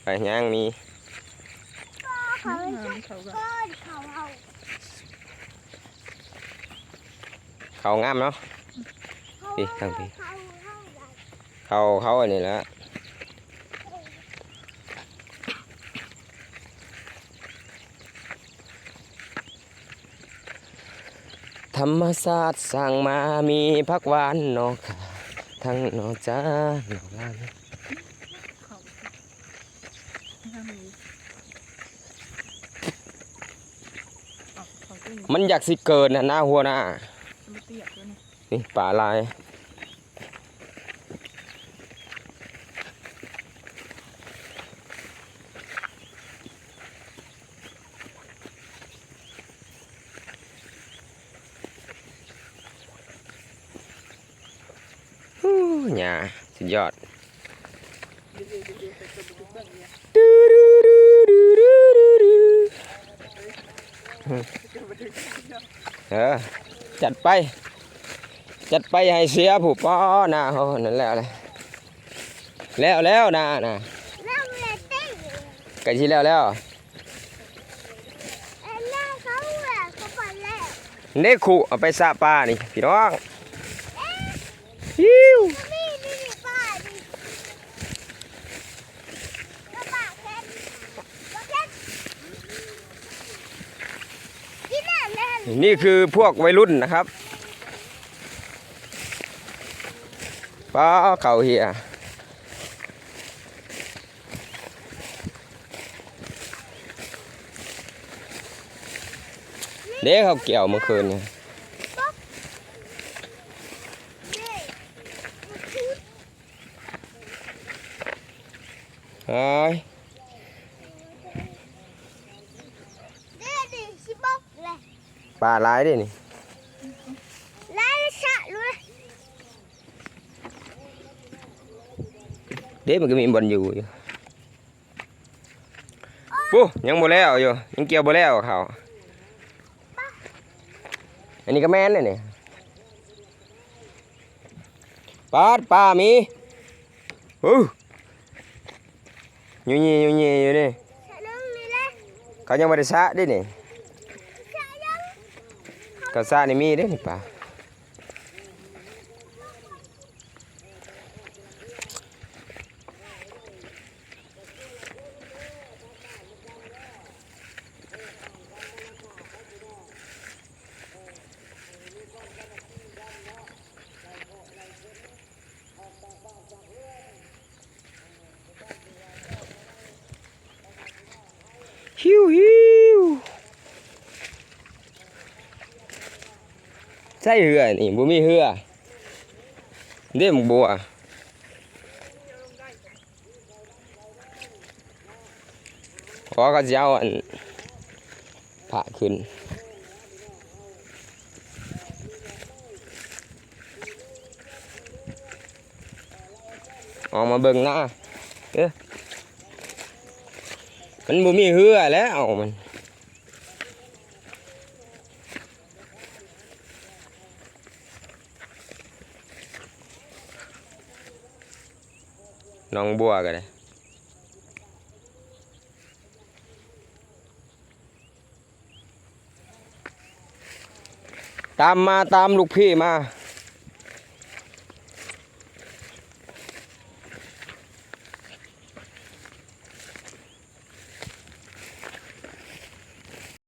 ໄປຍ່າງມີ ເຂົາ ເຂົາ ເຂົາງາມເນາະ ນີ້ທາງພີ້ ເຂົາ ເຂົາ ເຂົາອັນນີ້ແຫຼະ. ທຳມະຊາດສ້າງມາມີຜັກຫວານເນາະ ທັງເນາະຈ້າເນາະຫຼານ. ມັນຢາກຊິເກີນຫັ້ນນະຫົວໜ້າ. ນີ້ປາຫຼາຍ. ຫຍ້າສຸດຍອດ. ເອີ ຈັດໄປ ຈັດໄປໃຫ້ເສຍຜູ້ ປ້າ ໜ້າເຮົານັ້ນແລ້ວ ແລ້ວແລ້ວ ໜ້າ ໜ້າ ແລ້ວແລ້ວຕິ ໃກ້ຊິແລ້ວແລ້ວ. ເດ້ ຄຸເອົາໄປສະປານີ້ພີ່ນ້ອງ. ນີ້ຄືພວກໄວລຸ້ນນະຄັບ. ປ້າ ເຂົ້າເຮຍ. ເດ້ ເຂົ້າກ່ຽວມື້ຄືນນີ້. ເອີຍ ປາຫຼາຍເດ້ນີ້. ເດ້ ມັນກໍມີບ່ອນຢູ່ຢູ່. ປູ້ ຍັງບໍ່ແລ້ວຢູ່ ຍັງກ່ຽວບໍ່ແລ້ວເຂົ້າ. ອັນນີ້ກໍແມ່ນເດ້ນີ້. ປາດ ປາມີ. ໂອ້ ຢູ່ນີ້ ຢູ່ນີ້ ຢູ່ນີ້. ເຂົາຍັງບໍ່ໄດ້ສະເດ້ນີ້. ເຂົາສະນີ້ມີເດ້ນີ້ປາ. ຫິວໆ ໃສ່ເຮືອນີ້ ບໍ່ມີເຮືອເດ້ ໝາກບົວ. ເພາະວ່າເຂົາຊິເອົາອັນພະຂຶ້ນ. ອອກມາເບິ່ງນາເດີ ມັນບໍ່ມີເຮືອແລ້ວ ເອົາມັນ. ໜອງບົວກໍໄດ້ ຕາມມາ ຕາມລູກພີ່ມາ.